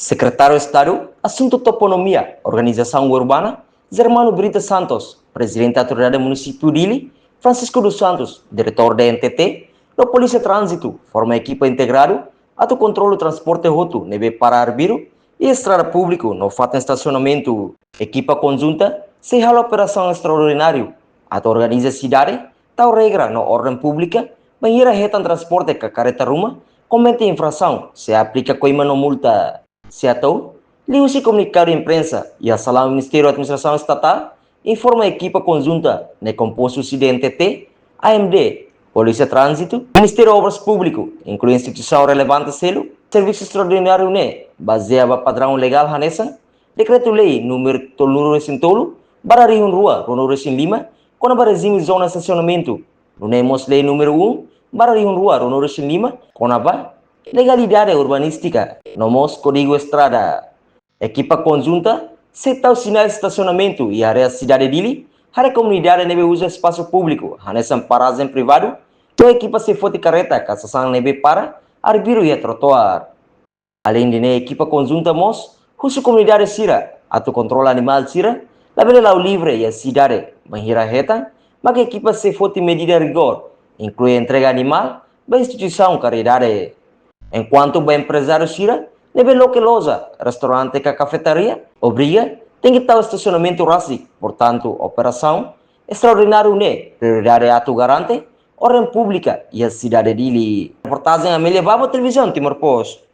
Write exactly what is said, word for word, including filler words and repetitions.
Sekretáriu Estadu Asuntu Toponímia, Organizasaun Urbana, Germano Brito Santos, Prezidente Autoridade Munisípiu Dili, Francisco dos Santos, Diretór D N T T, no Polísia Tránzitu forma ekipa integradu atu kontrola transporte hotu ne'ebé para arbiru iha estrada públiku no fatin estasionamentu. Ekipa konjunta sei halo operasaun estraordináriu atu organiza sidade, tau regra no orden públika, bainhira hetan transporte ka karreta ruma komete infrasaun, sei aplika koima no multa. Seidauk, liuhusi komunikadu imprensa iha salaun Ministériu Administrasaun Estatál, informa ekipa konjunta ne'e kompostu husi D N T T, A M D, Polísia Tránzitu, Ministériu Obras Públiku, inklui instituisaun relevante seluk. Servisu estraordináriu ne'e bazeia ba padraun legál hanesan Dekretu-Lei númeru tolunulu-resin-tolu barra rihun rua ruanulu-resin-lima, kona-ba rejime zona estasionamentu, nune'e mós Lei númeru um barra rihun rua ruanulu-resin-lima, kona-ba legalidade urbanístika, no mós Kódigu Estrada. Ekipa konjunta sei tau sinál estasionamentu iha área sidade Dili, haree komunidade ne'ebé uza espasu públiku hanesan parajen privadu, no ekipa sei foti karreta ka sasán ne'ebé para arbiru iha trotoar. Aleinde ne'e, ekipa konjunta mós husu komunidade sira atu kontrola animál sira labele la'o livre iha sidade, bainhira hetan, mak ekipa sei foti medida rigór, inklui entrega animál ba instituisaun karidade. Enkuantu ba emprezáriu sira ne'ebé loke loja, restaurante ka kafetaria, obriga tenke tau estasionamentu rasik. Portantu, operasaun estraordináriu ne'e prioridade atu garante orden públika iha sidade Dili. Reportajen Amélia Babo, Televizaun Timor Post.